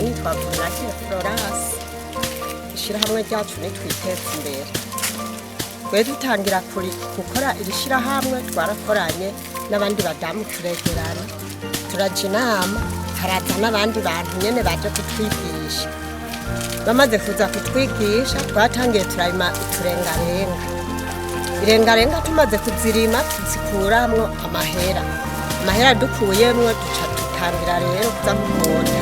Je nitwa Vunakire Florence. Ishirahamwe ryacu nitwiteza imbere. Twe dutangira gukora iri shirahamwe, twarakoranye n'abandi badamu, turegerana, turaja inama, haraza n'abandi bantu nyene baje kutwigisha. Bamaze kuza kutwigisha, twatangiye turarima uturengarenga. Irengarenga tumaze kuzirima, tuzikuramwo amahera. Amahera dukuyemwo, duca dutangira rero kuza gukota.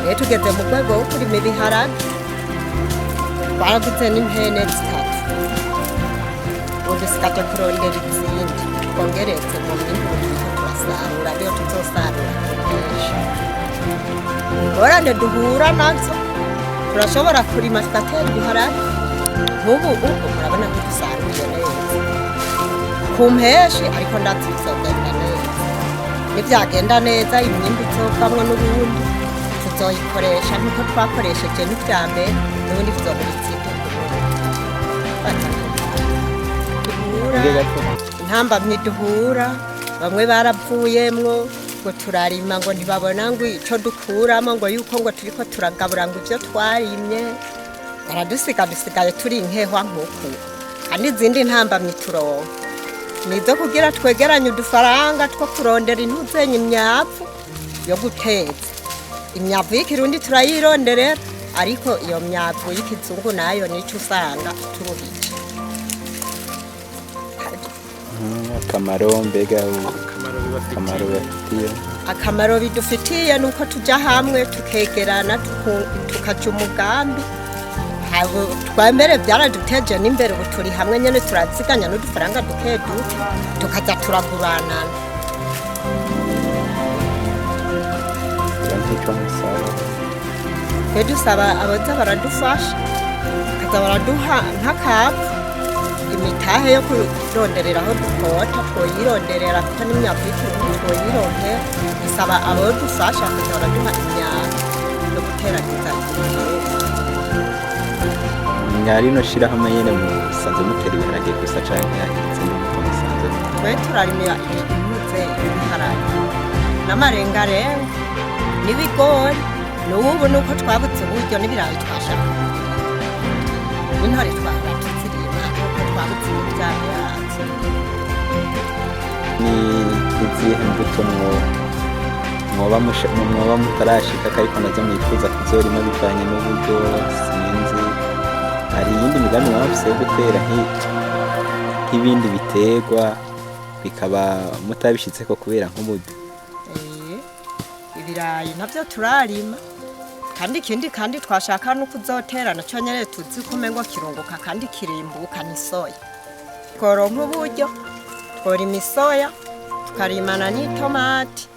Rero tugeze mu rwego rwo kurima ibiharage, twaraguze n'impene zitatu. Ubu dusigaje kurondera izindi twongereze mu mwimbu turiko turasarura, niyo tuzosarura ku bwinshi. Ingorane duhura nazo, turashobora kurima tugatera ibiharage, nk'ubu ubu murabona ko dusaruye neza ku mpeshi, ariko ndazi bizogenda neza. Nibyagenda neza, imyimbu izovamwo n'ubundi tuzoyikoresha nk'uko twakoresheje n'ibya mbere, n'ubundi tuzogura izindi. Duhura intambamyi, duhura bamwe baravuyemwo ngo turarima, ngo ntibabona ngo ico dukuramo, ngo yuko ngo turiko turagabura ngo ivyo twarimye, baradusiga, dusigaye turi inkehwa nk'uku. Kandi izindi ntambamyi turonka nizo kugira twegeranye udufaranga two kurondera intuzenya, imyavu yo guteza. Imyavu y'ikirundi turayironderera, ariko iyo myavu y'ikizungu nayo nico usanga turuhije. Akamaro mbega akamaro akamaro bibafitiye? Bafitiye. Akamaro bidufitiye ni uko tujya hamwe, tukegerana, tukaja umugambi. Twambere byaraduteje n'imbere. Ubu turi hamwe nyene, turaziganya n'udufaranga duke duke, tukaza turaguranana. Mbega nk'icyo musaba? Twe dusaba abaza baradufasha, bakaza baraduha nk'akavu, imitahe yo kuronderera aho dukota twoyironderera, kuko n'imyavu y'ikirundi twoyironkera. Dusaba abodufasha kuza baraduha imyavu yo guteragiza ibiterwa. Mwa rino shirahamwe nyene musanzwe mutera ibiharage gusa canke hari izindi mbuto musanzwe? Twe turarimira impuze, ibiharage n'amarengarenga n'ibigori. N'ubu nuko twabuze uburyo, n'ibirayi twashaka, n'intore twahora tuzirima, nuko twabuze imivyaro yazo. Ni izihe mbuto mwoba mutarashika ariko nazo mwifuza kuzorima bivanye n'uburyo? Sinzi, hari iyindi migambi mwaba mufise yo gutera nk'ibindi biterwa, bikaba mutabishitseko kubera nk'uburyo? Ibirayi navyo turarima, kandi ikindi kandi twashaka no kuzotera naco nyene tuzi ko umengo kirunguka kandi kirimbuka ni soya. Tworonka uburyo, tworima isoya, tukarimana n'itomati.